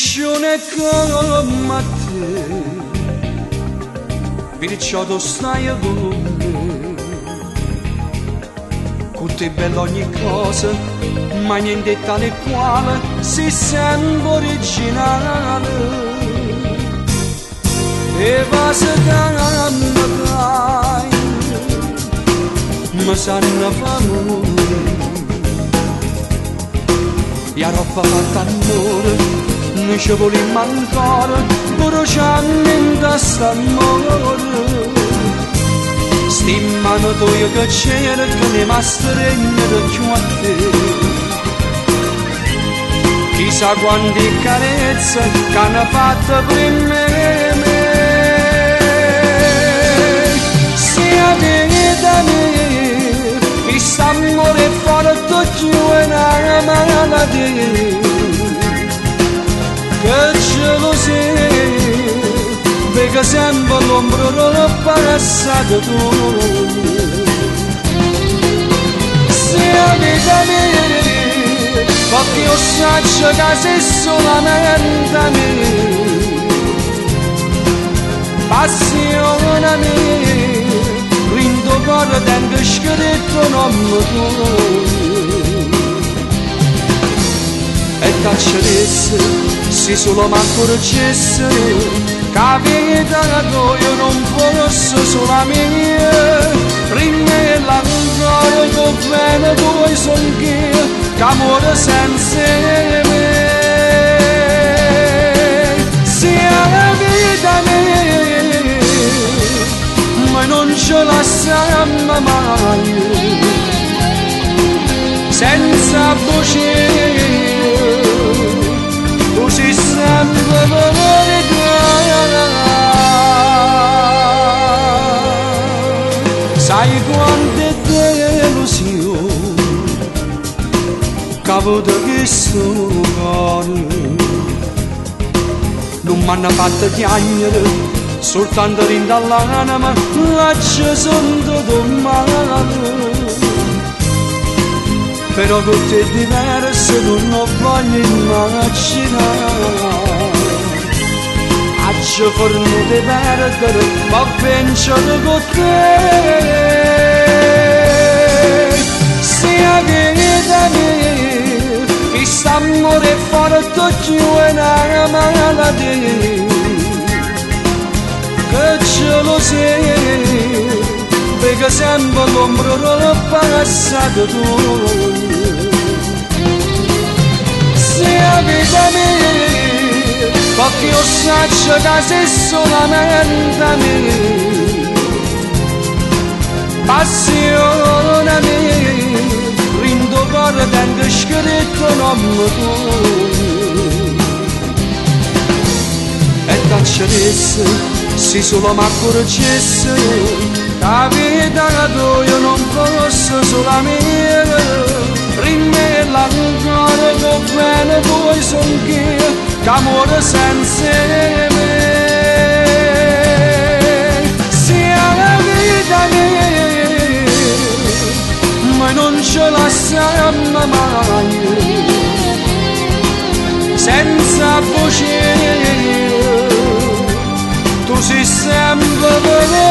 Nisciuno è comme a te, pirciò tu staje cu me. Cu te è bella ogni cosa, ma niente è tale e quale, si sempe originale. E vase ca me dai, me sanno fa murì. E aropp' fatt' ammore, nuje ce vulimm' ancora, bruciamm' 'int' a st'ammore. Sti mmane toje che cercano 'e m'astregnere cchiù a te. Chissà quanti carezze c'hanno fatto primma 'e me. Si 'a vita mia, chist'ammore è forte cchiù 'e na malatia. Che gelosia, veco sempe l'ombra d' 'o passato tuojo. Si 'a vita mia, pecché 'o ssaccio ca si sulamente 'a mia. Passione mia, dint' 'o core tengo scritto 'o nomme tuojo. E t'acceresse si sulo m'accurgesse ca 'a vita toja nun fosse sulo 'a mia. Rimmella ancora che 'o bene tuojo songh'io, ca muore senza 'e me. Si 'a vita mia, ma nun ce lassammo maje, senza bucie, tu si sempre verità. Sai quante delusioni c'ha avuto chisto core, nun m'hanno fatto chiagnere, soltanto dint' all'anema l'aggio sentito 'o male. Però con te è diverso, nun 'o voglio immaginà. Aggio fernuto 'e perdere, ma vincere con te. Si 'a vita mia, chist'ammore è forte cchiù 'e na malatia. Che gelosia, veco sempe l'ombra d' 'o passato tuojo. Si 'a vita mia, pecché 'o ssaccio ca si sulamente 'a mia. Passione mia, dint' 'o core tengo scritto 'o nomme tuojo. E t'acceresse si sulo m'accurgesse ca 'a vita toja nun fosse sulo 'a mia. Rimmella ancora che 'o bene tuojo songh'io, ca muore senza 'e me. Si 'a vita mia, ma nun ce lassammo maje, senza bucie, tu si sempre verità.